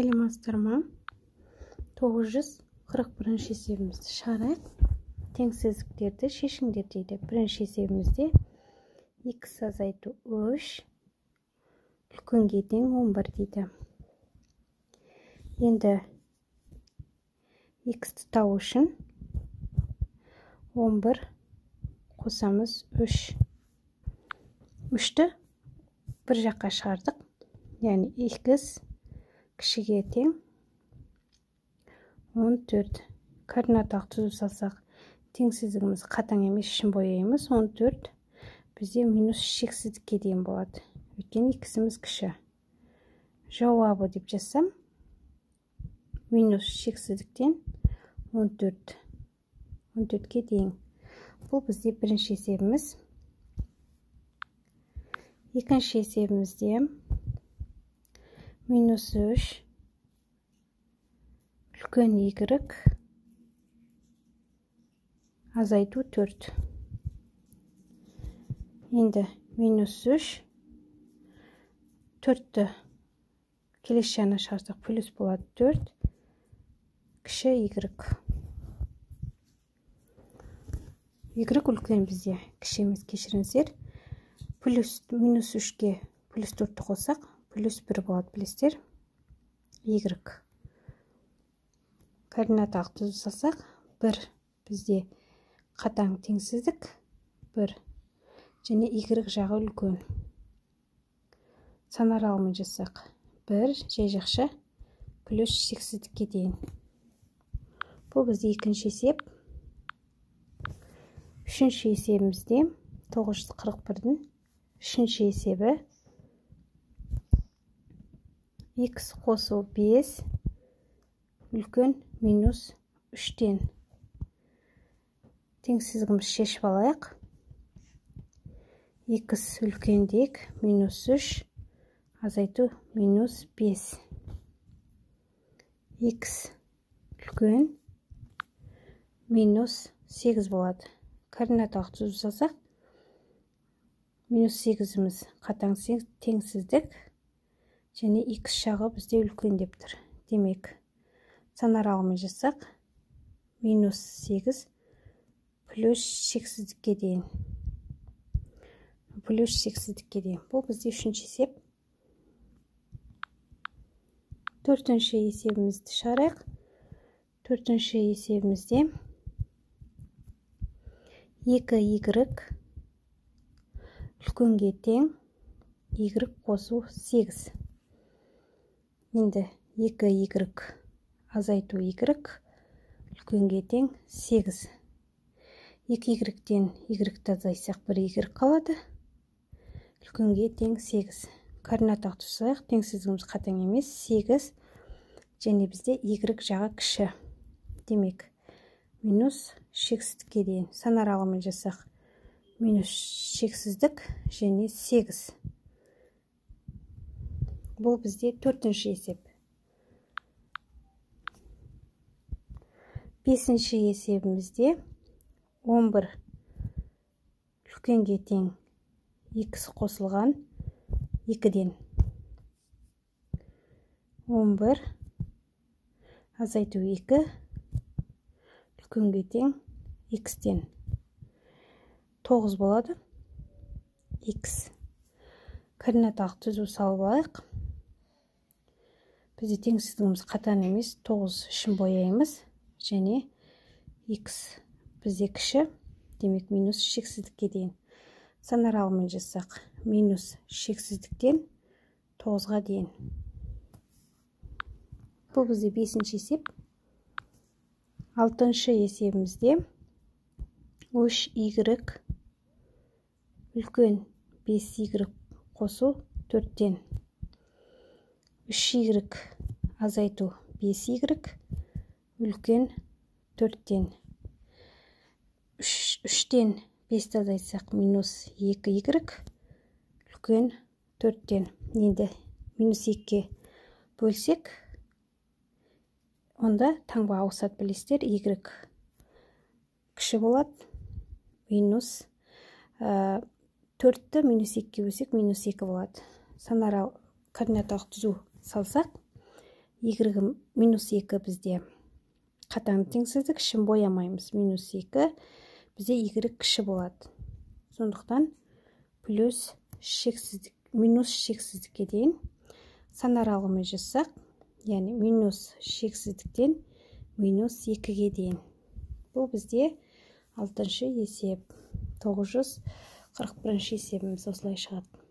Сәлеметсіздер ме? 941 есебімізді шығарайық. Теңсіздіктерді шешіңдер дейді. Бірінші есебімізде x азайту 3 үлкенге тең 11 дейді. Енді x-ті табу үшін 11 қосамыз 3. 3-ті бір жаққа шығардық. Яғни x кішіге тең 14. Координаталық түзу салсақ, теңсіздігіміз қатаң емес, ішін бояймыз. 14 бізде минус шексіздікке дейін болады. Өйткені x-іміз кіші. Жауабы деп жазсам, минус шексіздіктен 14. 14-ке дейін. Бұл бізде бірінші есебіміз. Екінші есебімізде минус 3 үлкен y азайту 4. Енді минус 3 4-ті келесі жағына шығарсақ плюс болады 4 кіші y. Y үлкен бізде, кіші емес, кешіріңіздер. Плюс минус 3-ке плюс 4-ті қоссақ плюс 1 болады, білесіздер. Y. Координаталық түзу салсақ, 1 бізде қатаң теңсіздік, 1 және y жағы үлкен. Сан аралығымен жазсақ, 1 жай жақша плюс шексіздікке дейін. Бұл бізде екінші есеп. Үшінші есебімізде 941-дің үшінші есебі x қосу 5 үлкен минус 3-тен. Теңсіздігімізді шешіп алайық. X үлкен дейік, минус 3 азайту минус 5. X үлкен минус 8 болады. Координаталық түзу салсақ, минус 8-іміз қатаң теңсіздік және x жағы бізде үлкен деп тұр. Демек, сан аралығымен жазсақ, минус 8 плюс шексіздікке дейін. Плюс шексіздікке дейін. Бұл бізде үшінші есеп. Төртінші есебімізді шығарайық. Төртінші есебімізде 2y үлкенге тең y қосу 8. Енді 2y азайту y үлкенге тең 8. 2y-тен y-ті азайтсақ 1y қалады. Үлкенге тең 8. Координаталық түзу салайық, теңсіздігіміз қатаң емес, 8 және бізде y жағы кіші. Демек, минус шексіздікке дейін. Сан аралығымен жазсақ, минус шексіздік және 8. Бұл бізде төртінші есеп. Бесінші есебімізде 11 үлкенге тең x қосылған 2-ден. 11 азайту 2 үлкенге тең x-тен. 9 болады. X. Координаталық түзу салып алайық. Бізде теңсіздігіміз қатаң емес, 9 ішін бояймыз және x бізде кіші, демек минус шексіздікке дейін. Сан аралығымен жазсақ, минус шексіздіктен 9-ға дейін. Бұл бізде бесінші есеп. Алтыншы есебімізде 3y үлкен 5y қосу 4-тен. 3y азайту 5y үлкен 4-тен. 3-тен 5-ті азайтсақ минус 2y үлкен 4-тен. Енді минус 2-ге бөлсек, онда таңба ауысады, білесіздер, y кіші болады. Минус 4-ті минус 2-ге бөлсек, минус 2 болады. Сан аралық координаталық түзу салсақ, Y минус 2 бізде қатаң теңсіздік, ішін боямаймыз. Минус 2 бізде y кіші болады. Сондықтан плюс шексіздік, минус шексіздікке дейін сан аралығымен жазсақ, яғни минус шексіздіктен минус 2-ге дейін. Бұл бізде 6-есеп, 941 есебіміз осылай шығады.